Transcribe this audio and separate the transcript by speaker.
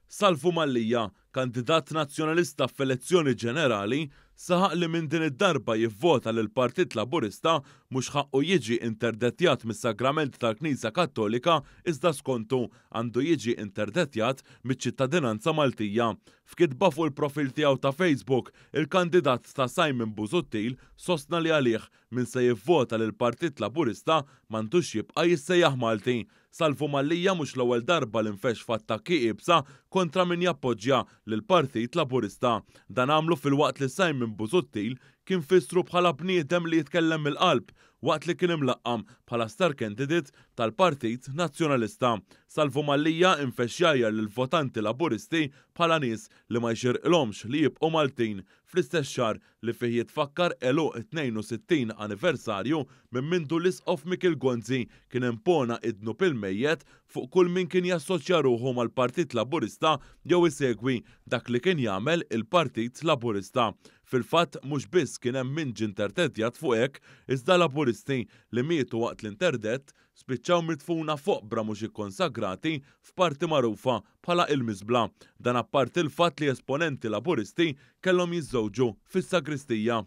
Speaker 1: Salvu Mallia, kandidat Nazzjonalista f'elezzjoni ġenerali, saħaq li min din id-darba jivvota lill-Partit Laburista mhux ħaqqu jiġi interdettjat mis-sagramenti tal-Knisja Kattolika iżda skontu għandu jiġi interdettjat miċ-ċittadinanza Maltija. F'kitba fuq il-profil tiegħu ta' Facebook, il-kandidat ta' Simon Busuttil sostna li għalih min se jivvota lill-Partit Laburista m'għandux jibqa' jissejjaħ Malti. Salvu Mallia mhux l-ewwel darba li nfexx f'attakki iebsa kontra min jappoġġja lill-Partit Laburista. Dan għamlu filwaqt li Simon Busuttil kien fissru bħala bniedem li jitkellem mill-qalb waqt li kien imlaqqam bħala star candidate tal-Partit Nazzjonalista. Salvu Mallia infexx jgħajjar lill-votanti Laburisti bħala nies li ma jxirqilhomx li jibqgħu Maltin fl-istess xahar li fih jitfakkar għeluq it-62 anniversarju minn mindu l-Isqof Mikiel Gonzi kien impona id-dnub il-mejjet fuq kull min kien jassoċja ruħu mal-Partit Laburista jew isegwi dak li kien jagħmel il-Partit Laburista. Fil-fatt mhux biss kien hemm min ġie ntertedjat fuq hekk, iżda Laburisti li mietu waqt l-interdett spiċċaw midfuna f'oqbra mhux ikkonsagrati f'parti magħrufa bħala il-Miżbla. Dan apparti l-fatt li esponenti Laburisti kellhom jiżżewġu fis-sagristija.